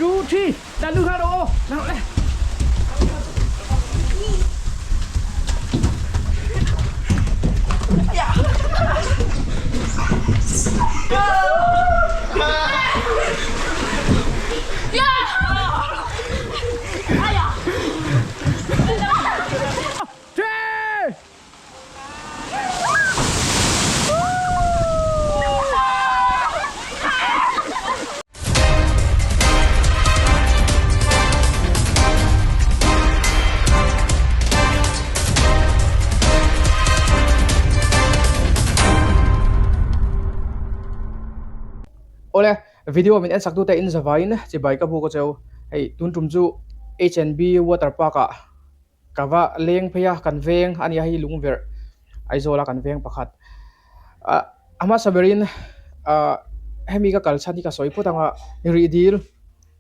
2, 3, la lut nghal rawh aw, la rawh le. Three! Awle, video min en sak tute in zavaiin chibai ka buk a cheu. Hei tun tum chu H&B water park ah Ka va leng phei a, kan veng a nia hei lungverh Aizawl a kan veng pakhat. Ah a hmasa berin ah hemi ka kal chhan hi ka sawi phawt ang a, rih dil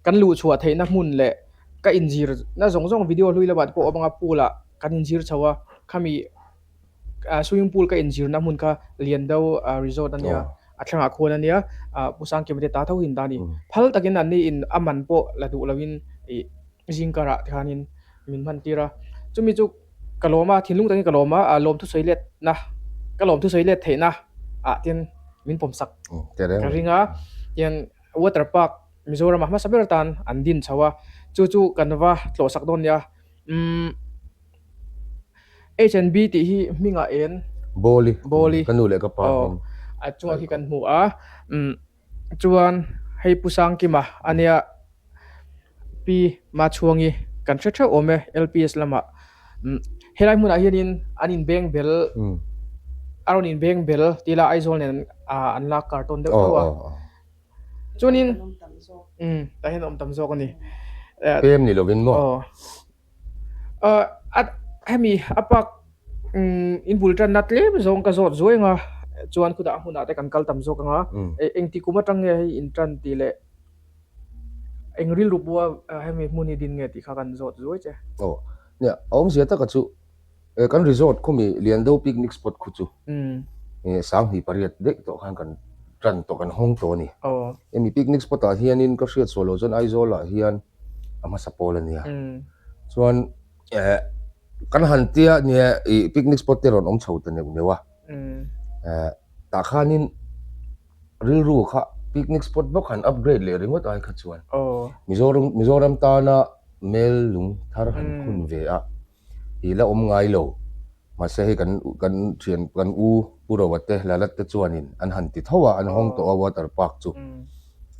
kan luh chhuah theihna hmun leh ka inzir na zawng zawng video hlui lamah te pawh a awm ang a pool ah kan inzir chho a, khami ah swimming pool ka inzirna hmun kha Liando resort a nia a thlangah khuan a nia ah Pu Sangkima te ta tho hi an ta a ni. Phal takin an ni in a man pawh la duh loin ih. Zing karah te khanin min hman tir a, chumi chu ka lawm a, thinlung takin ka lawm a, lawm thusawi letna ka lawm thusawi let theihna ah tin min pawm sak ka ring a, tian water park Mizoram ah hmasa ber atan an din chho a, chu chu kan va tlawh sak dawn nia, umm H&B tih hi hmingah en Bawli Bawli ka nu leh ka pa aw a chungah khi kan hmu a, umm. Chuan hei Pu Sangkima a nia Pi Machhuangi kan hre theuh awm e LPS lamah umm helai hmunah hianin an inbeng bel a rawn inbeng bel tih ila Aizawl nen ah an lak kartawn deuh tho a chuanin umm tah hian a awm tam zawk a ni. Pem ni lovin maw? Aw a hemi a park in bul tanna tlem zawng ka zawt zuai anga chuan khutah a hmunah te kan kal tam zawk anga engti kum atang nge hei in tan tih leh eng rilru pawha hemi hmun hi din nge tih kha kan zawt zuai che. Aw nia a awmzia taka chu kan resort khumi Liando picnic spot khu chu 2008 daih tawh khan kan tan tawh kan hawng tawh a ni. Hemi picnic spot ah hianin ka hriat sual loh chuan Aizawl ah hian a hmasa pawl a nia. Chuan eh kan han tia nia ih picnic spot te rawn awm chho ta neuh neuh a. Eh tah khanin rilru kha picnic spot bawk han upgrade leh ringawt ai kha chuan Mizoram Mizoram tana mel lung thar han phun ve a ih la awm ngai lo. Mahse hei kan kan thian kan u Pu Roa te Lalat te chuanin an han ti tho a an hawng tawh a water park chu.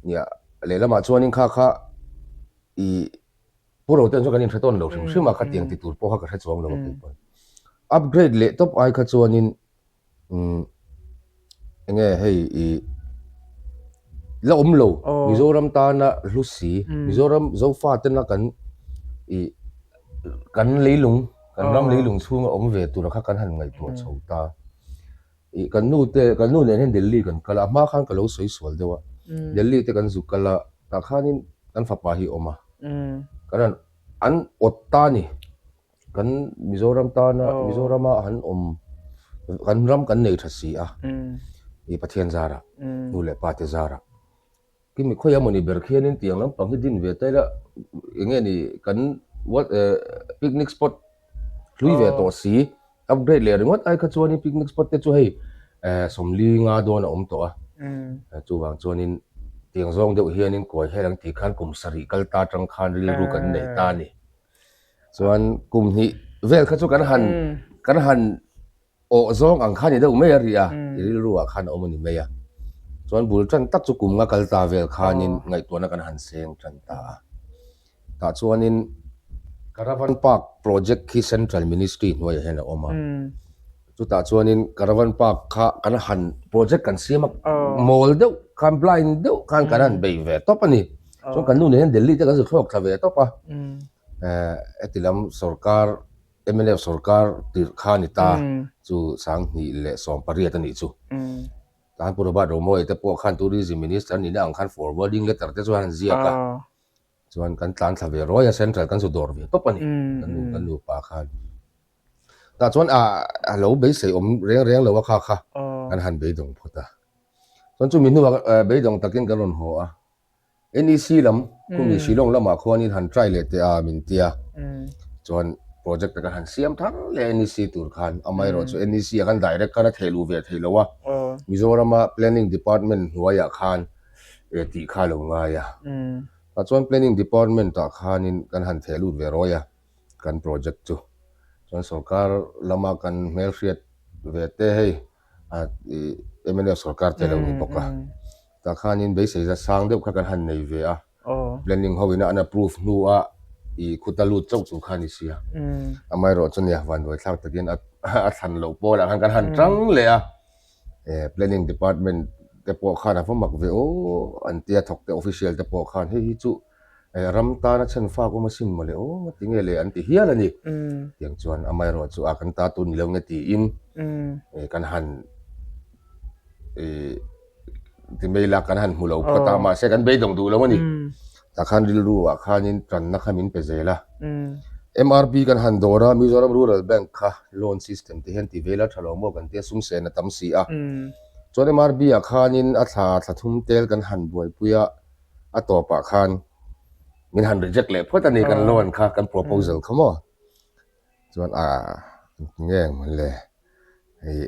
Nia lehlamah chuanin kha kha ih Pu Roa te an chuan kan inhre tawn lo hrim hrim a khatiang ti tur pawh kha ka hre chuang lo a kei pawn. Upgrade leh tawp ai kha chuanin umm enge hei ih la awm lo Mizoram tana hlu si Mizoram Zofa tena kan ih kan leilung kan ram leilung chhunga awm ve tura kha kan han ngaihtuah chho ta. Ih kan nu te kan nu nen hian Delhi kan kal a, a hma khan ka lo sawi sual deuh a, Delhi te kan zuk kal a, tah khanin kan fapa hi a awm a, kan han an awt ta a ni, kan Mizoram tana Mizorama han awm kan ram kan nei tha si a, ih Pathian zarah nu leh pa te zarah. Kimi khawi a mawni ber khianin tiang lampang hi din ve ta ila eng nge ni kan what eh picnic spot hlui ve tawh si upgrade leh ringawt ai kha chuanin picnic spot te chu hei eh sawmli nga dawn a awm tawh a chuvang chuanin tiang zawng deuh hianin kuai hel ang tih khan kum sarih kal ta atang khan rilru kan nei ta a ni chuan kum hnih vel kha chu kan han kan han Awh zawng ang kha ni deuh mai a ri a, i rilru ah khan a awm a ni mai a. Chuan bul tan tak chu kum nga kal ta vel khanin ngaihtuahna kan han seng tan ta a. Tah chuanin Caravan Park project khi Central Ministry hnuaiah hian a awm a. Chutah chuanin Caravan Park kha kan han project kan siam a, mawl deuh khan blind deuh khan kan han bei ve tawp a ni. Chuan kan nu nen hian Delhi te kan zuk thlawk thla ve tawp a. Heti lam sorkar Mnf sorkar tirh kha ni ta chu 2018 a nih chu. Tan Pu Robert Romawia te pawh khan Tourism Minister nihna ang khan forwarding letter te chuan an ziak a. Chuan kan tlan thla ve ruai a, Central kan zu dawr ve tawp a ni kan nu kan nupa khan. Tah chuan a a lo beisei awm reng reng lo a kha kha kan han beidawng phawt a. Chuan chumi hnuah beidawng takin kan rawn haw a. NEC lam khumi Shillong lamah khuanin han try leh teh a min tia chuan project te kan han siam thar leh NEC tur khan amaherawhchu NEC ah khan direct khan a theh luh ve theih loh a Mizorama Planning Department hnuaiah khan tih kha a lo ngai a tah chuan Planning Department ah khanin kan han theh lut ve rawi a kan project chu chuan sorkar lama kan hmelhriat ve te hei mnf sorkar te lo ni bawk a tah khanin beisei za sang deuh kha kan han nei ve a planning ho ina an approve hnu a ih khuta lut chauh tur kha a ni sia amaherawh chu nia vanduai thlak takin a a thlan loh pawl ah khan kan han tang leh a planning department te pawh khan a va mak ve aw an tia thawk te official te pawh khan hei hi chu Ram tana chhan fak awm asin mawle aw ngati nge le an ti hial a ni. Tiang chuan amaherawh chu a kan ta tur ni lo nge tiin kan han ti mai la kan han hmu lo phawt a mahse kan beidawng duh lo a ni. Tah khan rilru ah khanin tanna kha min pe zel a. MRB kan han dawr a Mizoram Rural Bank kha loan system te hian ti ve ila tha lo maw kan tia sum sen a tam si a. Chuan MRB ah khanin a thla thla thum tel kan han buaipui a. a tawpah khan min han reject leh phawt a ni kan loan kha kan proposal kha maw chuan a nge mawle hei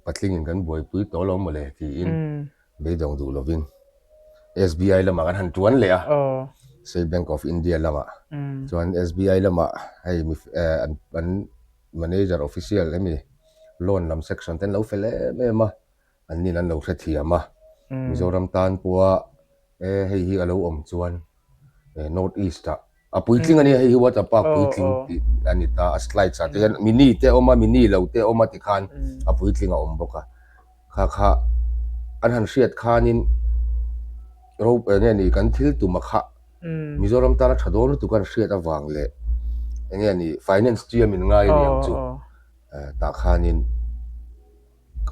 patlingin kan buaipui tawh lo mawle tiin beidawng duh lovin SBI lamah kan han tuan leh a State Bank of India lamah chuan SBI lamah hei an manager official hemi loan lam section te an lo fel em em a. An nin an lo hrethiam a, Mizoram tan pawha e hei hi a lo awm chuan e North East ah a puitling a nia hei hi water park puitling tih a ni ta a slides ah te hian mini te a awm a mini lo te a awm a tikhan a puitling a awm bawk a kha kha an han hriat khanin ro eng nge ni kan thil tum a kha Mizoram tana tha dawn lutuk an hriat avang leh eng nge ni finance chi a min ngai a ni ang chu tah khanin.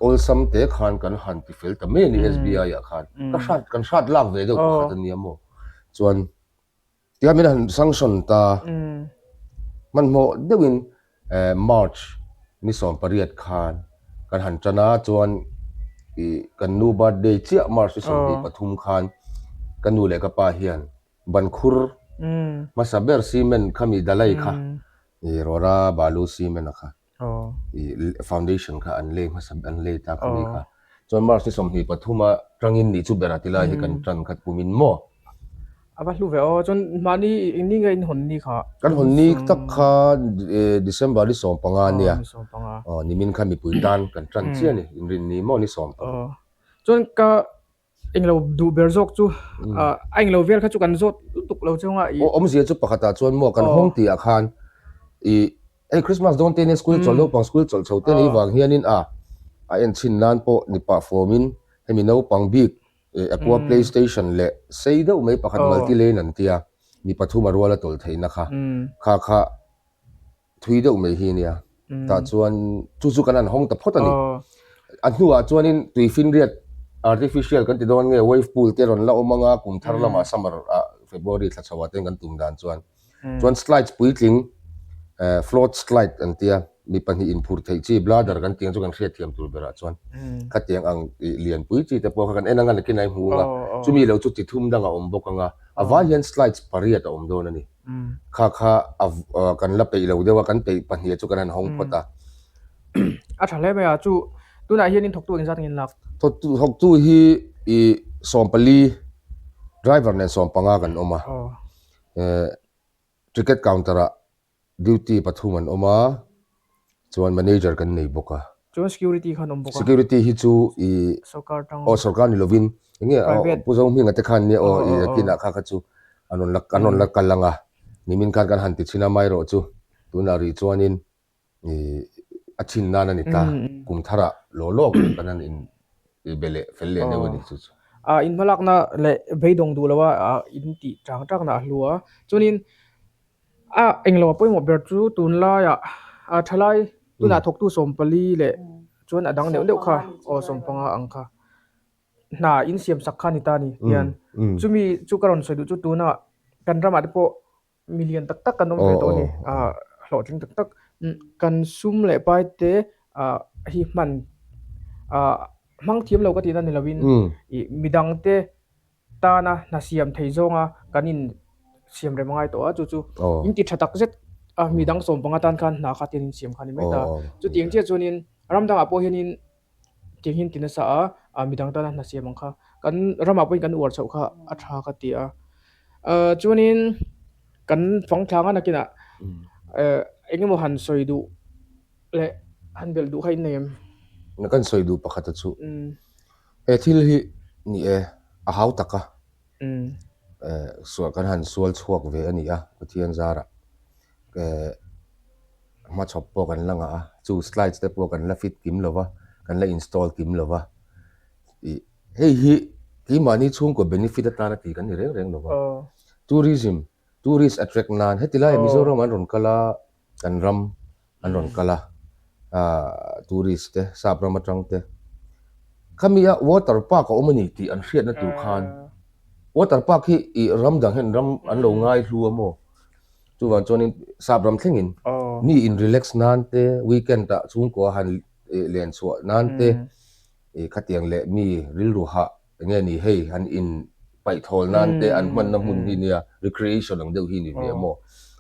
Awlsam te khan kan han ti fel ta mai a ni SBI ah khan ka hrat kan hrat lak ve deuh pakhat a nia maw chuan tihian min han sanction ta hmanhmawh deuhin March ni 18 khan kan han tan a chuan ih kan nu birthday chiah March ni 23 khan ka nu leh ka pa hian bankhur hmasa ber cement khami dalai kha ih rawra balu cement a kha. Foundation kha an lei hmasa an lei ta kha mi kha. Chuan March ni 23 a tangin nih chu ber a ti lai hi kan tan khat kumin maw? A va hlu ve aw. Chuan mahni engni nge in hawn ni kha? Kan hawn ni tak kha December ni 15 ania. Aw nimin kha mipui tan kan tan chiah a ni. Inrinni maw ni 10. Chuan ka Englo duh ber zawk chu a englo vel kha chu kan zawt lutuk lo chunga i. Aw awmzia chu pakhatah chuan maw kan hawng tihah khan i hei Christmas dawn te nia school chawlh naupang school chawlh chho te ni vang hianin a a en chhin nan pawh ni pah fawmin hemi naupang bik aqua play station leh sei deuh mai pakhat multi lane an tia mi pathum a rual a tawlh theihna kha kha kha thui deuh mai hi nia tah chuan chu chu kan han hawng ta phawt a ni a hnuah chuanin tuifinriat artificial kan ti dawn nge wave pool te rawn la awm anga kum thar lamah summer ah February thla chho ah te kan tum dan chuan chuan slides puitling eh float slide an tia mi pahnih inphurh theih chi bladder kan tih ang chu kan hriatthiam tur berah chuan khatiang ang ih lianpui chi te pawh kha kan en anga nakin a hmu anga chumi lo chu chi thum dang a awm bawk anga a vai hian slides pariat a awm dawn a ni. Kha kha kan la peih lo deuh a, kan peih pahnih chu kan han hawng phawt a. A tha hle mai a, chu tunah hian in thawktu engzat nge in lak? Thawktu hi i 14, driver nen 15 kan awm a. Ticket counter ah duty pathum an awm a. Chuan manager kan nei bawk a. Chuan security khan awm bawk a. Security hi chu i Sorkar tang. Aw sorkar ni lovin enge Private. Pu Zohminga te khan nia aw i kinah kha kha chu an rawn la an rawn la kal ang a. Nimin khan kan han ti chhin a amaherawh chu tunah rih chuanin i a chhin nan a ni ta. Kum tharah law law kan han in be leh fel leh deuh a ni chu chu. A in hmalakna leh beidawng duh loa in tih chang chakna a hlu a. Chuanin A englo a pawimawh ber chu tunlaiah a thalai tunah thawktu 14 leh chuan a dang deuh deuh kha aw 15 ang kha hna in siam sak kha a ni ta a ni hian chumi chu ka rawn sawi duh chu tunah kan ramah te pawh mi lian tak tak kan awm ve tawh a ni ah hlawhtling tak tak kan sum leh pai te ah hi hman ah hmang thiam lo ka tihna ni lovin ih midang te. tana hna siam thei zawnga kan in siam rem a ngai tawh a, chu chu in ti tha tak zet a mi dang sawmpanga tan khan hna kha tian in siam kha a ni mai ta. Chutiang chiah chuanin ram dangah pawh hianin tiang hian ti nasa a, ah mi dang tana hna siam ang kha kan ramah pawhin kan uar chhoh kha a tha ka ti a. Ah chuanin kan fangthlang a nakinah eh eng emaw han sawi duh leh han belh duh kha in nei em? Kan sawi duh pakhat a chu he thil hi ni e a hau tak a. Sual kan han sual chhuak ve a ni a, Pathian zarah hmachhawp pawh kan la ngah a, chu slides te pawh kan la fit kim lo va, kan la install kim lo va, ih hei hi keimahni chhungkaw benefit atana tih kan ni reng reng lo va, tourism, tourist attract nan heti laiah Mizoram an rawn kal a, kan ram an rawn kal a, aah tourist te sap ram atang te khami a water park a awm a ni tih an hriatna tur khan water park hi ih ram dang hian ram an lo ngai hlu a maw chuvang chuanin sap ram thlengin mi in relax nan te weekend ah chhungkua han ih len chhuah nan te ih khatiang leh mi rilru hah eng nge ni hei han in paih thawl nan te an hmanna hmun hi nia recreation ang deuh hi ni ve a maw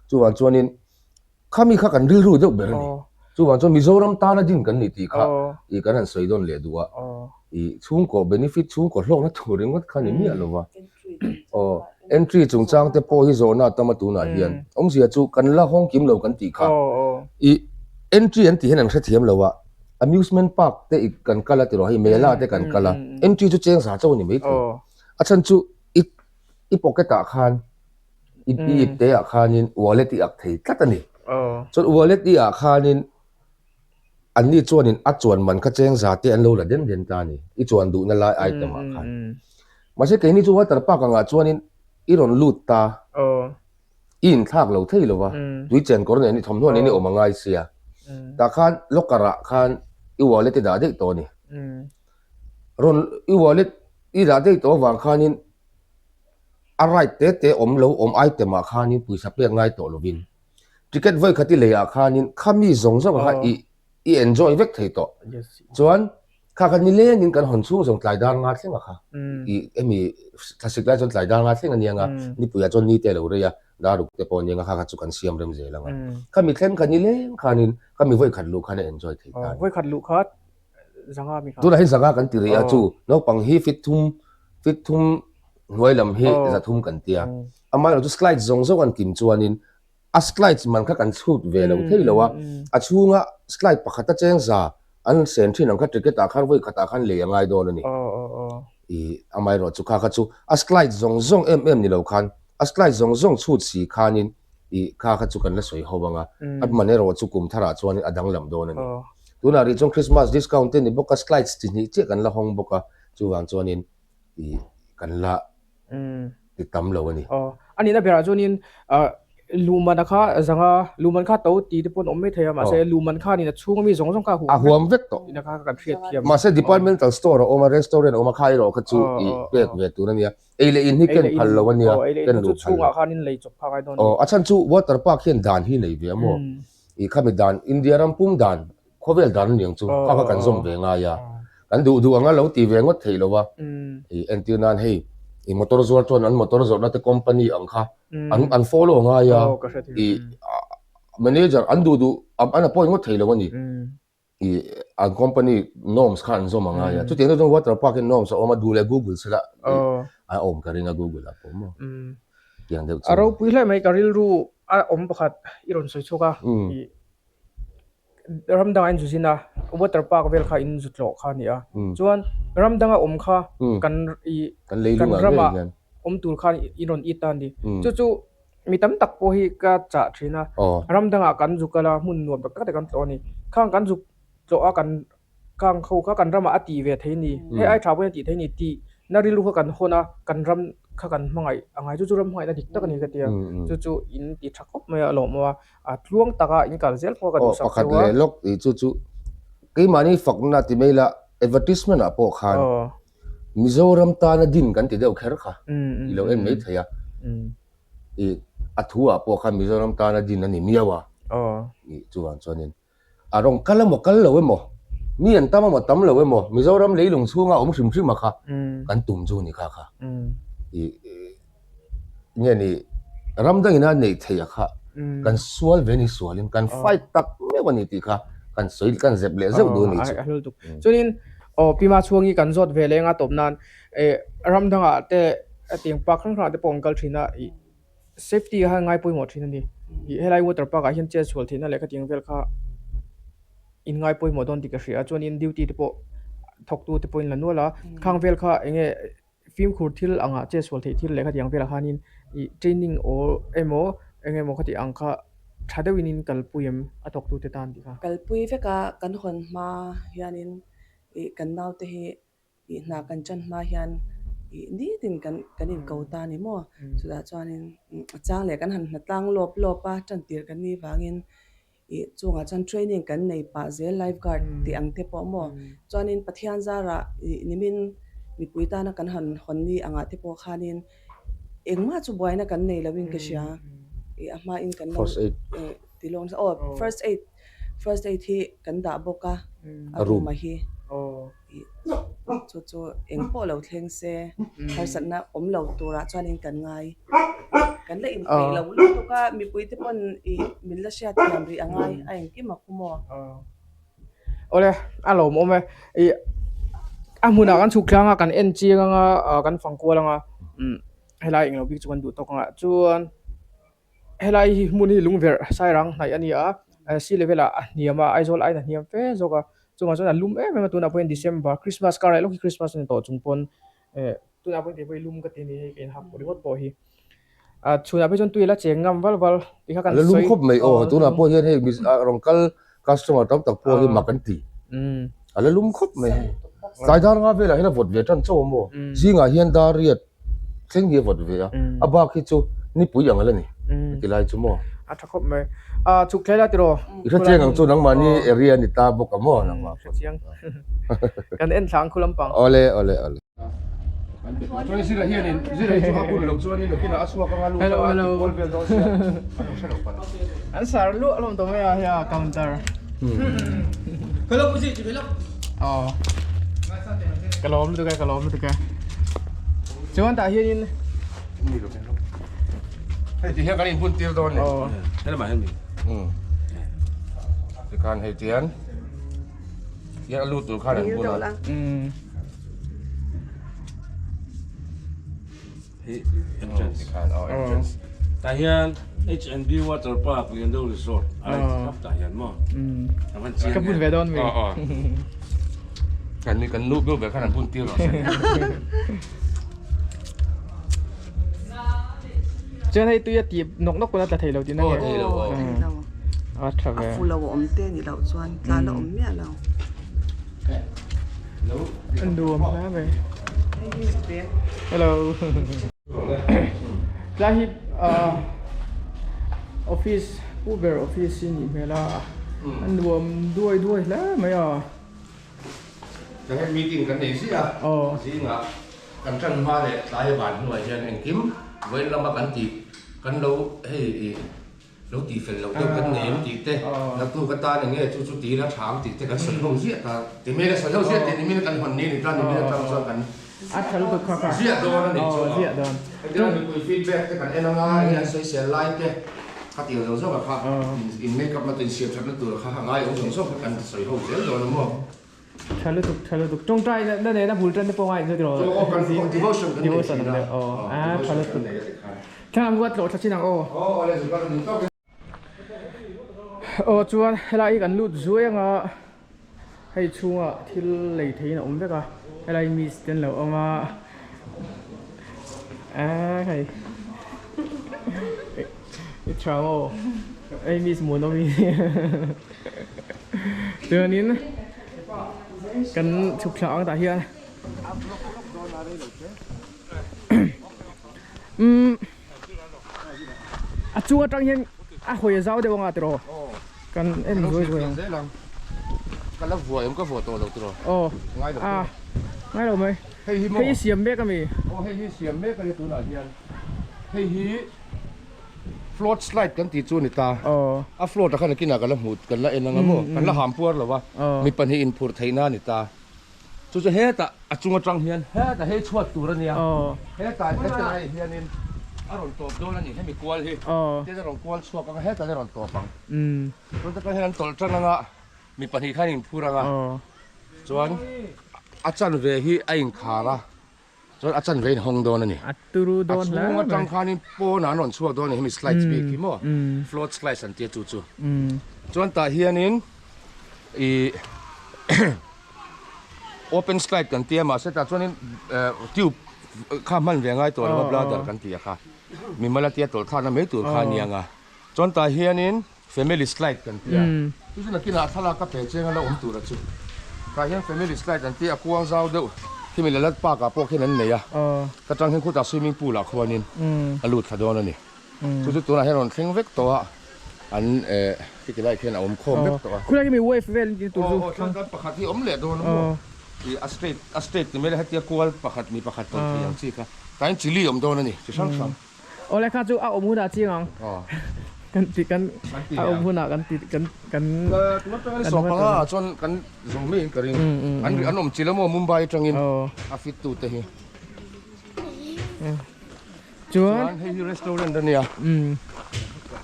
chuvang chuanin Khami kha kan rilru deuh ber a ni. Chuvang chuan Mizoram tana din kan ni tih kha ih kan han sawi dawn leh duh a. Ih chhungkaw benefit chhungkaw hlawkna tur ringawt kha ni miah lo va. Aw entry chungchang te pawh hi zawhna a tam a tunah hian. Awmzia chu kan la hawng kim lo kan tih kha. Ih entry an tih hian an hrethiam lo a. Amusement park te ih kan kal a tiraw hei mela te kan kal a. Entry chu cheng za chauh a ni maithei. A chhan chu i i pocket ah khan I ip te ah khanin wallet i ak thei tlat a ni. Chuan wallet i ah khanin anni chuanin a chuan man kha cheng za te an lo la den den ta a ni, i chuan duhna lai item ah khan. Mahse keini chu water park angah chuanin i rawn lut ta, i inthlak lo thei lo va, tui chen kawr nen i thawmhnaw nen i awm a ngai sia. Tah khan locker ah khan i wallet i dah daih tawh a ni. Rawn i wallet i dah daih tawh avang khanin A ride te te awm lo awm item ah khanin pawisa pek ngai tawh lovin ticket vawi khat i lei ah khanin khami zawng zawng kha i i enjoy vek thei tawh. Chuan kha kha nilengin kan hawn chhung zawng tlai dar nga thleng a kha i hemi thlasik lai chuan tlai dar nga thleng a nia nga nipui ah chuan ni te a lo rei a dar ruk te pawh a nia nga kha kha chu kan siam rem zel ang a. Khami thleng kha nileng khanin khami vawi khat luh khan a enjoy thei ta a ni. Vawi khat luh kha zanga mi kha. Tunah hian zanga kan ti rih a chu naupang hi fit thum fit thum hnuai lam hi zathum kan tia. Amaherawhchu slides zawng zawng an kim chuanin a slides man kha kan chhut ve lo thei lo a, a chhunga slide pakhat a cheng za an sen thin ang kha ticket ah khan vawi khatah khan lei a ngai dawn a ni. Ih amaherawhchu kha kha chu a slide zawng zawng em em ni lo khan a slide zawng zawng chhut si khanin ih kha kha chu kan la sawi ho ang a, a man erawh chu kum tharah chuanin a danglam dawn a ni. Tunah rih chuan Christmas discount te ni bawk a, slides chi hnih chiah kan la hawng bawk a, chuvang chuanin ih kan la ti tam lo a ni. Aw, a nihna berah chuanin luhmana kha zanga luhman kha to ti te pawh an awm mai thei a, mahse luhman khanin a chhunga mi zawng zawng kha a huam A huam vek tawh. Ina kha kan hriat thiam. Mahse departmental store a awm a, restaurant a awm a, kha erawh kha chu ih pek ve tur a nia. Ei leh in hi ken phal lo a nia, ken luh phal lo. Aw, a chhan chu water park hian dan hi nei ve a maw? Ih khami dan, India ram pum dan, khawvel dan a niang chu, kha kha kan zawm ve ngai a. Kan duh duh anga lo ti ve ngawt theih lo a. Ih entir nan hei, ih motor zuar chuan an motor zawrhna te company ang kha an an follow ngai a. Ih manager an duh duh an appoint ngawt thei lo a ni. I an company norms kha an zawm a ngai a. Chutiang chuan water park in norms a awm a, duh leh Google sela a awm ka ring a Google ah pawh maw. Tiang deuh chu. A ropui hle mai ka rilru a awm pakhat i rawn sawi chhuak a. I ram dangah in zu zin a, water park vel kha in zu tlawh kha a ni a. Chuan ram danga awm kha kan i kan ramah awm tur khan i rawn it ta a ni. Chu chu Mi tam tak pawh hi ka chah thin a, ram dangah kan zuk kal a, hmun nuam tak tak te kan tlawh a ni. Khang kan zuk tlawh a kan khang ho kha kan ramah a tih ve thei a ni, hei ai tha pawhin a tih thei a ni tih na rilru kha kan hawn a, kan ram kha kan hmangaih a ngai. Chu chu ram hmangaihna dik tak a ni ka ti a, chu chu in ti tha khawp mai a lawmawm a, a tluang taka in kal zel pawh ka duhsak cheu a. Pakhat leh lawk tih chu chu keimahni fakna ti mai la advertisement ah pawh khan Mizoram tana din kan ti deuh kher kha i lo en mai thei a, i a thu ah pawh khan Mizoram tana din a ni miau a, i chuvang chuanin a rawn kal emaw kal lo emaw, mi an tam emaw tam lo emaw Mizoram leilung chhunga awm hrim hrim a kha kan tum chu ni kha kha. I nge ni ram dangin a neih theih a kha kan sual ve ni sualin kan fight tak meuh a ni tih kha kan sawi kan zep leh zeuh duh a ni chu. A hlul tuk. Chuanin aw Pi Machhuangi kan zawt ve leng a tawp nan ram dangah te hetiang park hrang hrangah te pawh an kal thin a ih safety kha ngai pawimawh thin a ni. Ih helai water park ah hian chet sual theihna leh khatiang vel kha in ngai pawimawh dawn tih ka hria a chuanin duty te pawh thawktu te pawhin la nual a khang vel kha eng nge Fimkhur thil angah che sual theih thil leh khatiang velah khanin ih training aw emaw eng emaw khati ang kha tha deuhin in kalpui em a thawktute tan tih kha. Kalpui veka kan hawn hma hianin ih kan naute hi ih hna kan tan hma hian ih nitin kan kan inko ta a ni maw? Chutah chuanin a chang leh kan han hna tlang lawp lawp a tantir kan nih vangin Ih chungah chuan training kan nei pah zel life guard tih ang te pawh maw. Chuanin Pathian zarah ih nimin mipui tana kan han hawn ni angah te pawh khanin engmah chu buaina kan nei loin ka hria. Ih a hmain kan lo ti lawng nasa aw first aid first aid hi kan dah bawk a a room ah hi. Chu chu eng pawh lo thleng se harsatna awm lo turah chuanin kan ngai. Kan la inpeih lo lutuk a, mipuite pawn ih min la hriat thiam rih a ngai a engkim a khu maw? Awle, a lawmawm e. Ih a hmunah kan chhuk tlang a, kan en chiang anga kan fang kual anga helai englo bik chu kan duh tawk anga chuan. Helai hi hmun hi lungverh sairang hnaih a ni a, sea level ah a hniam a, Aizawl aiin a hniam fe zawk a, chungah chuan a lum em em a, tunah pawhin December Christmas kar leh lawk hi Christmas a ni tawh chung pawn eh tunah pawhin kei pawh hi lum ka ti a ni hei ka inhak pawh ringawt pawh hi ah chhunah phei chuan tui a la cheng ngam val val tih kha kan A la lum sawi khawp mai aw tunah pawh hian hei rawn kal customer tam tak pawh hi mak an ti a la lum khawp mai hei tlai dar nga velah hian a vawt ve tan chauh a maw zingah hian dar riat thleng hi a vawt ve a a bak hi chu nipui ang a la ni ti lai chu maw a tha khawp mai a chhuk thlai la tiraw i hre chiang ang chu nangmahni area ni ta bawk a maw nangmah pawh chiang kan en thlang khu lampang awle awle awle Chuan zira hianin zira hi chu a hun loh chuanin nakinah a chhuak anga lut anga ti kual vel dawn sia a lo hre lo palh. An sar luah hlawm tawh mai a hei a counter. Aw ka lawm lutuk e ka lawm lutuk e. Chuan tah hianin Hei ti hian kan inbun tir dawn ni. Helamah hian mi. Tikhan hei tian tian a lut tur khan an bun a. Hi entrance. Entrance. Tah hian H&B Water Park Liando Resort a in thlap tah hian maw? A van chiang Ka bun ve dawn mi. Kan ni kan nu ber ber khan an bun tir rawh se. Chuan hei tui a tip nawk nawk pawn a tla thei lo tihna nge? Aw thei lo aw. Thei lo. A tha ve. A fu lo a awm te ni loh chuan tla la awm miah lo. A nuam hle mai. Hello. Tlai hi office pu ber office hi nih hmel a a nuam duai duai hle mai a. Ka he meeting kan nei ziah a zingah kan tan hma leh tlai van hnuai hian engkim vawiin lama kan tih kan lo hei ih Lo tih fel loh deuh kan nei em tih te, naktuk atan eng nge chu chu tiin a tha ang tih te kan sawi ho ziah ta. Ti mel a sawi ho ziah tih ni mel kan hawn ni ni ta ni mel atang chuan kan ziah dawn a nih chu a. Hetiang mipui feedback te kan en anga eng nge an sawisel lai te kha tiang zawng zawng a kha in make up na tur insiam thatna tur kha a ngai awm zawng zawng kha kan sawi ho zel dawn a maw. Tha lutuk tha lutuk tawngtai na nena bul tan te pawh ngai chu tiraw kan devotion kan nei thin a a tha lutuk thlang ruat tlawh tha chin ang aw aw chuan helai hi kan lut zuai anga hei chhungah thil lei theihin a awm vek a helai miss te an lo awm a hei i tha maw hei miss Muanawmi. Chuanin kan chhuk thla ang tah hian umm a chung atang hian a hawi a zau deuh anga tiraw kan en zuai zuai ang ka la vuai awm ka vuah tawh lo tiraw aw a ngai lo mai hei hi maw hei hi siam mek ami aw hei hi siam mek ani tunah hian hei hi Float slide kan tih chu a ni ta. A float ah khan nakinah kan la hmuh kan la en anga maw? Kan la ham puar lo a, mi pahnih inphurh theihna a ni ta. Chu chu hetah a chung atang hian hetah hei chhuat tur a nia. Hetah heti laiah hianin a rawn tawp dawn a ni hemi kual hi. Tin a rawn kual chhuak ang a hetah hian a rawn tawp ang. Chuan takah hian an tawlh tan ang a mi pahnih khan inphur ang a. Chuan a chanve hi a inkhar a. Chuan a chanve in hawng dawn a ni. A turu dawn hle mai. A chhung atang khanin pawnah an rawn chhuak dawn a ni hemi slides bik hi maw float slides an tia chu chu. Chuan tah hianin ih open slide kan tia mahse tah chuanin tube kha hman ve ngai tawh lo a bladder kan tih a kha mimal a tia tawlh thlakna mai tur kha a nia ang a. Chuan tah hianin Family slide kan ti a, chu chu nakinah thlalak ka pe cheng a la awm tur a chu. Tah hian family slide an ti a, kuang zau deuh khi mi Lalat Park ah pawh khian an nei a, ka tang hian khutah swimming pool ah khuanin a lut thla dawn a ni. Chu chu tunah hian rawn thleng vek tawh a, an eh khiti lai khian a awm khawm vek tawh a. Khulai khi mi wave vel in tur chu. Aw aw chuan kan pakhat hi awm leh dawn a maw? Ih a straight a straight ti mai la hetia kual pakhat mi pakhat tawlh thei ang chi kha. Tah hian chilli awm dawn a ni chi hrang hrang. Awle kha chu a awm hunah chiang ang. Kan ti kan a awm hunah kan ti kan kan Tuna tang ani sawm panga ah chuan kan zo mai in ka ring. An an awm chil emaw Mumbai atangin a fit tu te hi. Chuan hei hi restaurant ania.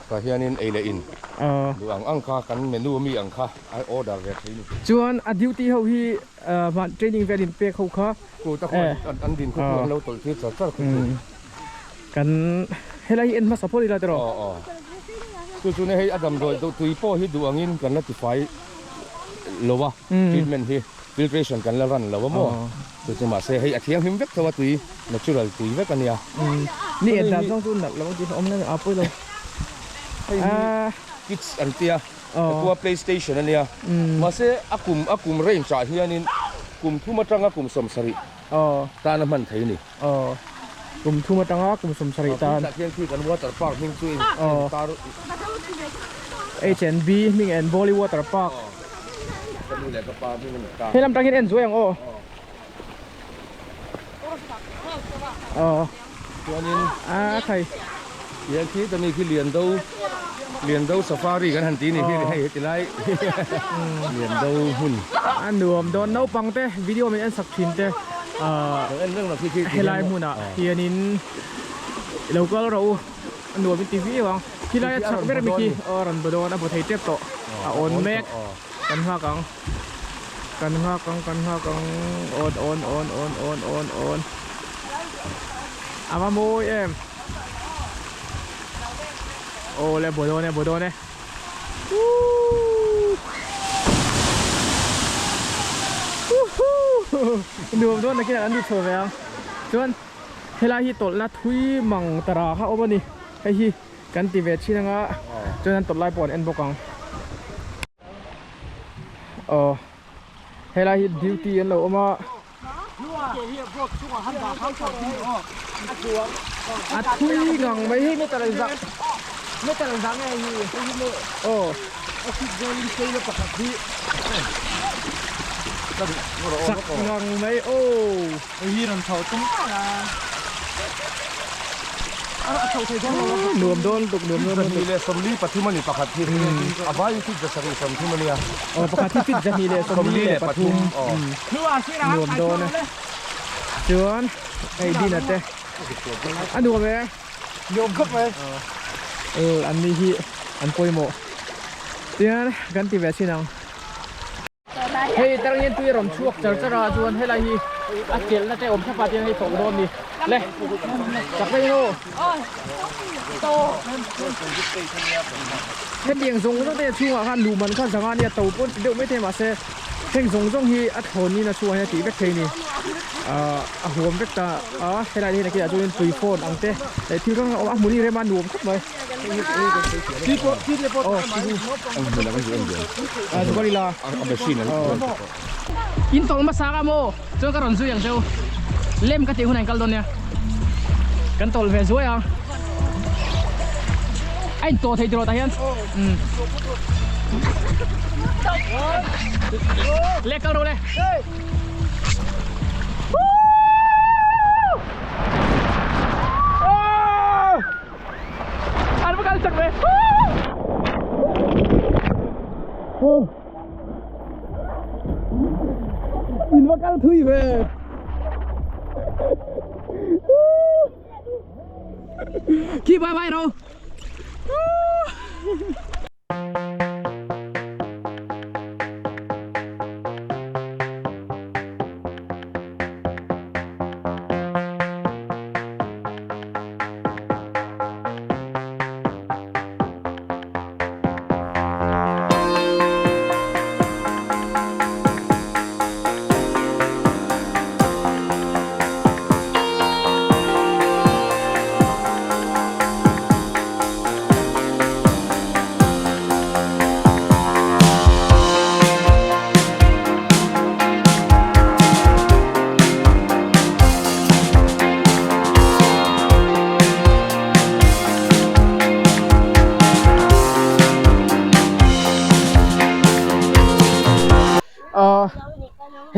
Tah hianin ei leh in duh ang ang kha kan menu ami ang kha a order ve thei ni. Chuan a duty ho hi van training vel in pek ho kha. Kut a khuan an din khaw chu an lo tawlh tir char char khaw chu. Kan helai hi en hmasa phawt ila tiraw? Aw aw. Chu chu hei a damdawi deuh tui pawh hi duh angin kan la tifai lo a, treatment hi filtration kan la ran lo a maw? Chu chu mahse hei a thianghlim vek tho a tui natural tui vek a nia. Ni en dan zawng chu nalh lo tih awm na a pawi lo. Hei hi kids an tia khua play station a nia mahse a kum a kum range ah hianin kum thum atanga kum 70 tan a hman thei a ni. Aw kum thum atanga kum 70 tan. Tah khian khi kan water park hming chu in tar. H&B hming en Bawli water park. Ka nu leh ka pa hming a ni ta. He lam tang hian en zuai ang aw. Aw. Chuanin a khai. Tiang khi ta mi khi Liando Liando safari kan han ti ni khi hei heti lai Liando hmun. A nuam dawn naupang te video min en sak thin te helai hmunah hianin lo kal rawh u a nuam in ti viau ang khilai a chak ber mi khi aw rawn bu dawn a bu thei tep tawh a awn mek kan nghak ang kan nghak ang kan nghak ang awn awn awn awn awn awn awn a va mawi em aw le bu dawn e bu dawn e. Nuam dawn takin an lut chho ve ang chuan helai hi tawlhna thui mang tara kha awm a ni hei hi kan ti ve thin anga chuan an tawlh lai pawh an en bawk ang aw helai hi duty an lo awm a. A thui ngang mai hi meter an zah meter an zah nge hi aw chak ngang mai aw nuam dawn tuk nuam dawn tuk 24 ani pakhat hi a vai fit 130 ania aw pakhat hi fit 123 nuam dawn e chuan hei dinner te a nuam e nuam khawp mai aw an ni hi an pawimawh tian kan ti ve chin ang hei tarangin tui a rawn chhuak char char a chuan helai hi a chelhna te awm thlap a tiang hei tawlh dawn a ni le chak vek in aw Hetiang zawng zawng te chhungah khan luh man kha zanga nia to pawn ti deuh mai thei mahse heng zawng zawng hi a thlawn in a chhungah hian a tih vek thei a ni ahh a huam vek ta a helai te hian a kilah chuan tui phone ang te leh thil hrang hrang a awm a a hmun hi rem a nuam khawp mai aw gorilla in tawlh hmasa kha maw chuan ka rawn zui ang cheu lem ka tih hunah in kal dawn nia kan tawlh ve zuai a a in tawh thei tiraw tah hian umm le kal rawh le an va kal chak ve va kal thui ve. Khi bye bye ro.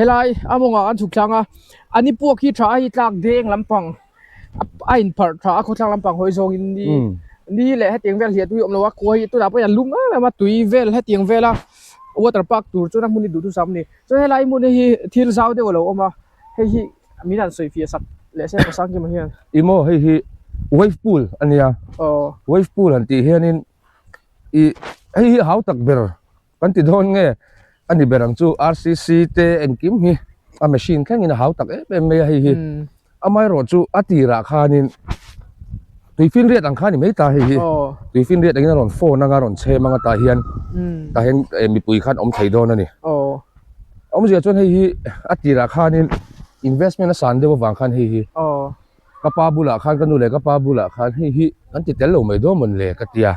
Helai a mawngah an chhuk tlang a a ni puak hi tha a hi tlak deng lampang a inpharh tha a khawthlang lampang hawi zawngin ni ni leh hetiang vel hliah tui a awm lo a khuai hi tunah pawh hian a lum em em a tui vel hetiang vela water park tur chuan a hmun hi duhthusam a ni chuan helai hmun hi thil zau deuh a lo awm a hei hi min han sawi fiah sak leh se Pasangkima hian. Ih maw hei hi wave pool a nia wave pool han tih hianin ih hei hi hau tak ber Kan ti dawn nge a ni ber ang chu RCC te engkim hi a machine thlengin a hau tak em em mai a hei hi amaherawh chu a tirah khanin tuifinriat ang kha a ni mai ta hei hi tuifinriat angin a rawn phone anga a rawn chhem anga tah hian tah hian mipui khan awm thei dawn a ni awmzia chuan hei hi a tirah khanin investment a san deuh avang khan hei hi. Ka pa bulah khan ka nu leh ka pa bulah khan hei hi kan ti tel lo mai dawn mawn le ka ti a,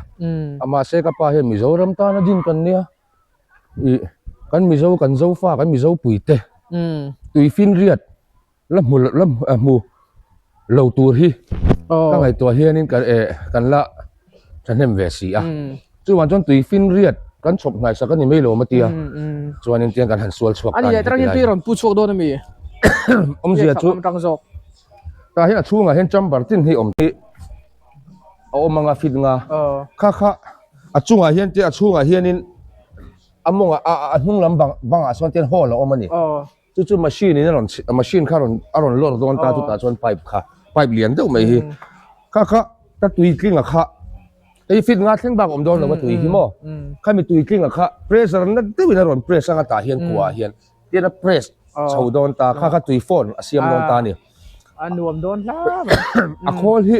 a mahse ka pa hian Mizoram tana din kan nia ih kan Mizo kan Zofa kan Mizo puite tuifinriat la hmu la hmu lo tur hi ka ngaihtuah hianin ka eh kan la thahnem ve si a. Chuvang chuan tui finriat kan chhawp hnai sak a ni mai lo a tia. Chuanin tiang kan han sual chhuak ta a ni. Ani atangin tui rawn pu chhuak dawn a mi? Awmzia chu tah hian a chhungah hian chamber tin hi awm hi a awm anga fit nga. Kha kha a chungah hian te a chhungah hianin a mawngah a hnung lam bang bangah sawn tian hall a awm a ni. Chu chu machine in a rawn machine kha a rawn a rawn lawr dawn ta chutah chuan pipe kha pipe lian deuh mai hi kha kha ka tui tlinga kha hei fit nga thleng bak awm dawn lo a tui hi maw khami tui tlinga kha pressure na deuhin a rawn press anga tah hian kua ah hian tian a press chho dawn ta kha kha tui fawn a siam dawn ta a ni a nuam dawn hla mai a khawl hi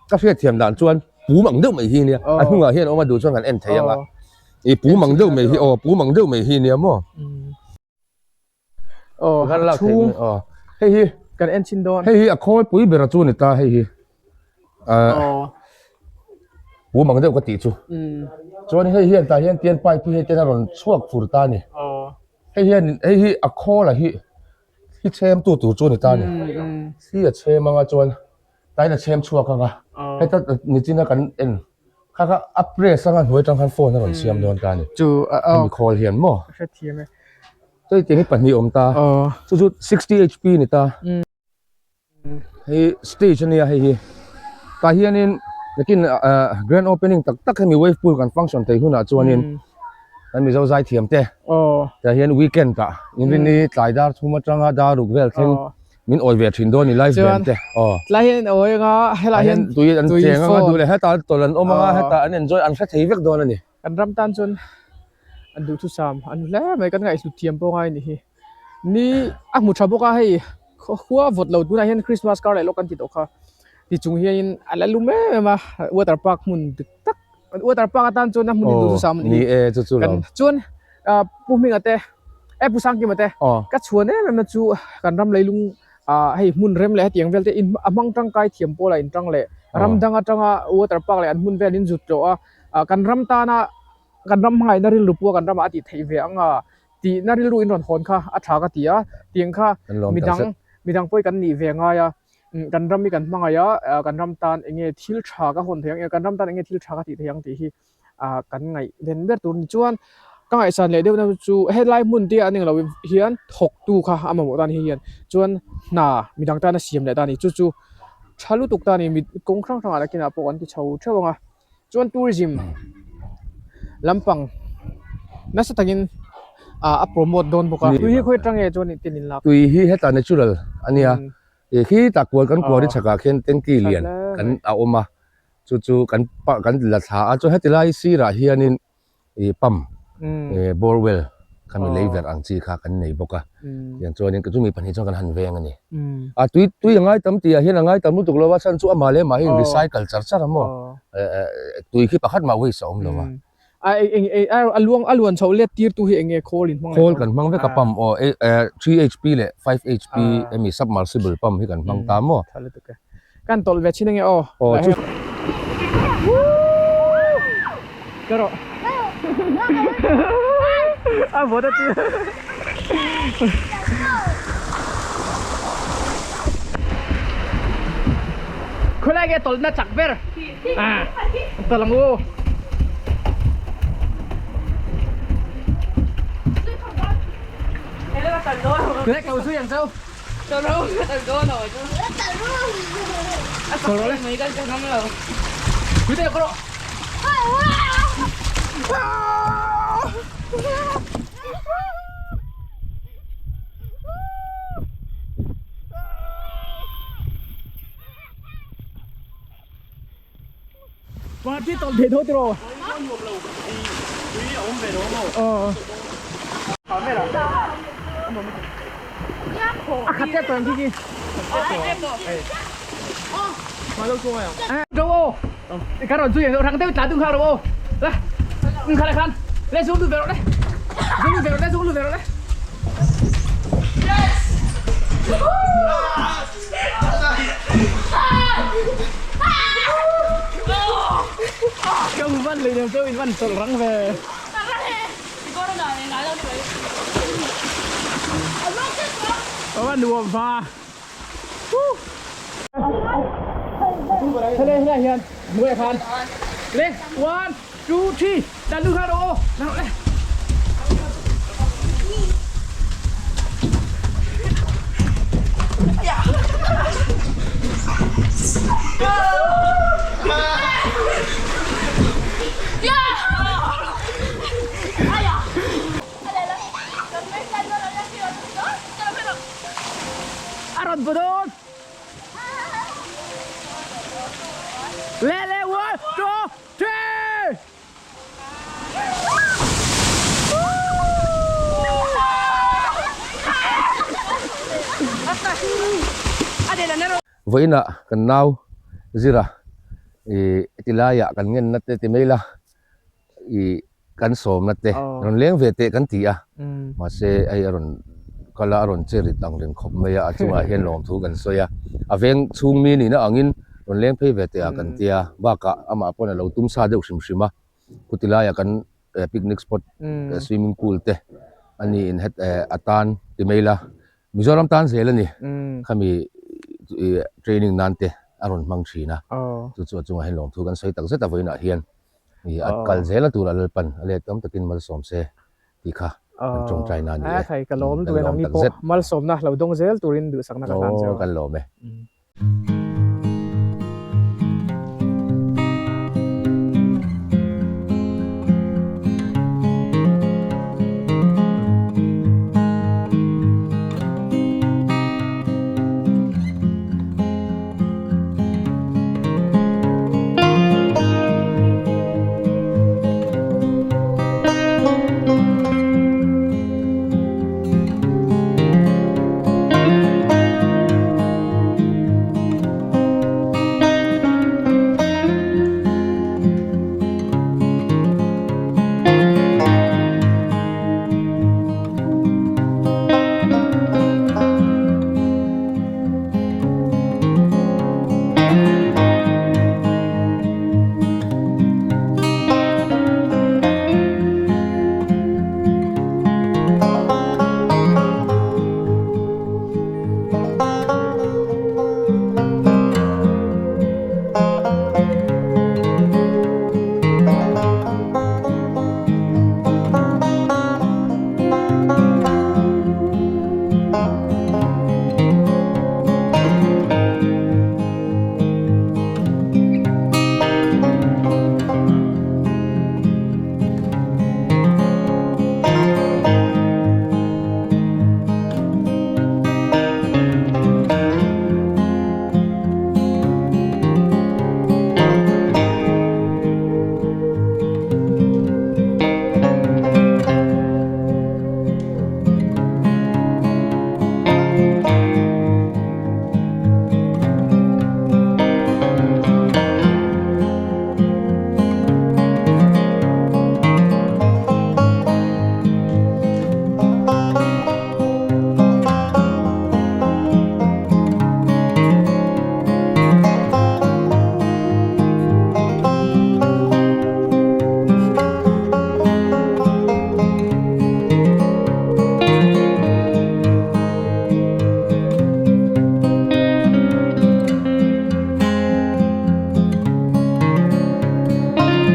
ka hriatthiam dan chuan pum ang deuh mai hi nia a hnungah hian awm a duh chuan kan en thei anga i pum ang deuh mai hi aw pum ang deuh mai hi nia maw. Aw Kan lak theih chhung mai aw hei hi kan en chhin dawn hei hi a khawl pui ber a chu ni ta hei hi ah aw pum ang deuh ka tih chu umm chuan hei hian tah hian tian pipe hi hei ten a rawn chhuak fur ta a ni aw hei hian hei hi a khawl a hi hi chhem tu tur chu ni ta a ni umm umm hi a chhem anga chuan tain a chhem chhuak anga heta nichina kan en kha kha a press anga hnuai atang khan phone a rawn siam dawn ta a ni chu hemi khawl hian maw hrethiam e chuti tiang hi pahnih awm ta chu chu 60 hp ni ta hei stage ania hei hi tah hianin nakin grand opening tak tak hemi wave pool kan function thei hunah chuanin kan Mizo zaithiam te tah hian weekend ah inrinni tlai dar thum atanga dar ruk vel thleng Min awi ve thin dawn i live band te. Aw. Tlai hian an awi anga helai hian tui an cheng anga duh leh hetah tawlh an awm anga hetah an enjoy an hre thei vek dawn a ni. Kan ram tan chuan an duhthusam an hle mai kan ngaihhlut thiam pawh ngai a ni hi. Ni a hmu tha bawk a hei khua vawt lo tunah hian Christmas kar leh lawk kan ti tawh kha ti chung hianin a la lum em em a water park hmun dik tak water park atan chuan a hmun hi duhthusam a ni hi. Ni e chu chu lo. Chuan Pu Hminga te, e Pu Sangkima te, ka chhuan em em na chu kan ram leilung ah hei hmun rem leh hetiang vel te in a hmang tangkai thiam pawl a intang leh ram dang atanga water park leh an hmun vel in zut tlawh a, ah kan ram tana kan ram hmangaihna rilru pawh kan ramah a tih theih ve ang a tihna rilru in rawn hawn kha a tha ka ti a, tiang kha midang midang pawh hi kan nih ve ngai a, kan ram hi kan hmangaih a, kan ram tan eng nge thil tha ka hawn thei ang e, kan ram tan eng nge thil tha ka tih thei ang tih hi ah kan ngaih ven ber tur ni chuan ka ngaihsan leh deuh na chu helai hmun te an englo hian thawk tu kha a mamawh ta ni hei hian chuan hna midang tana siam leh ta a ni chu chu tha lutuk ta a ni mi kawng hrang hrang ah nakinah pawh an ti chho theuh ang a chuan tourism lampang nasa takin. a promote dawn bawk a. Tui hi khawi atang nge chuan tin in lak? Tui hi hetah natural a nia. Khi tak kual kan kuari chhakah khian tanky lian kan a awm a, chu chu kan kan la thla a, chuan heti lai sirah hianin ih pump ih bore well khami lei verh ang chi kha kan nei bawk a, tiang chuanin chumi pahnih chuan kan han veng a ni. A tui tui a ngai tam tih ah hian a ngai tam lutuk lo a, chhan chu amah leh amah hi recycle char char a maw, tui khi pakhat mah waste a awm lo a. A eng eng a luang a luan chhoh let tir tu hi eng nge khawl in hmang Khawl kan hmang vek a pump aw 3 HP leh 5 HP hemi submersible pump hi kan hmang ta maw. Tha lutuk e. Kan tawlh ve thin ange aw. Aw chu. Ka rawh. A vawt a ti. Khawilai nge tawlhna chak ber? À, ta lang u. Lấy cầu suy hàng sau. Cầu rồi đấy. Quý tên có độ. Party tawlh thei tho tiraw? Aw. A khat tep tawh em khi khi. Đâu ô. Cái rồi chui răng tiêu trả tung khao đâu ô. Đây. Khan khan. Lên xuống lui về rồi đấy. Xuống lui về rồi đấy, xuống lui về rồi đấy. Công văn lấy đem cho in văn tawlh rang ve. A va nuam va. Helai helai hian hmuh eh khan. Le one two three dan lu kha rawh aw. Dan rawh le. A rawn bu dawn. Le le one two three. Vawiinah kan nau zira ih tilaiah kan ngenna te ti mai la ih kan sawmna te rawn leng ve teh kan ti a, mahse hei a rawn kal a, a rawn che rit ang reng khawp mai a, a chungah hian lawmthu kan sawi a, a veng chhung mi nihna angin rawn leng phei ve teh a kan tia, bakah amah pawn a lo tum sa deuh hrim hrim a, khuti laiah kan picnic spot swimming pool te a niin het a tan ti mai ila Mizoram tan zel a ni, khami training nan te a rawn hmang thin a, chu chu a chungah hian lawmthu kan sawi tak zet a vawiinah hian a kal zel a tur a Lalpan a let tam takin malsawm se tih kha kan tawngtai na a ni e, kan lawm tak zet. Malsawmna lo dawng zel turin duhsakna ka hlan cheu. Aw kan lawm e.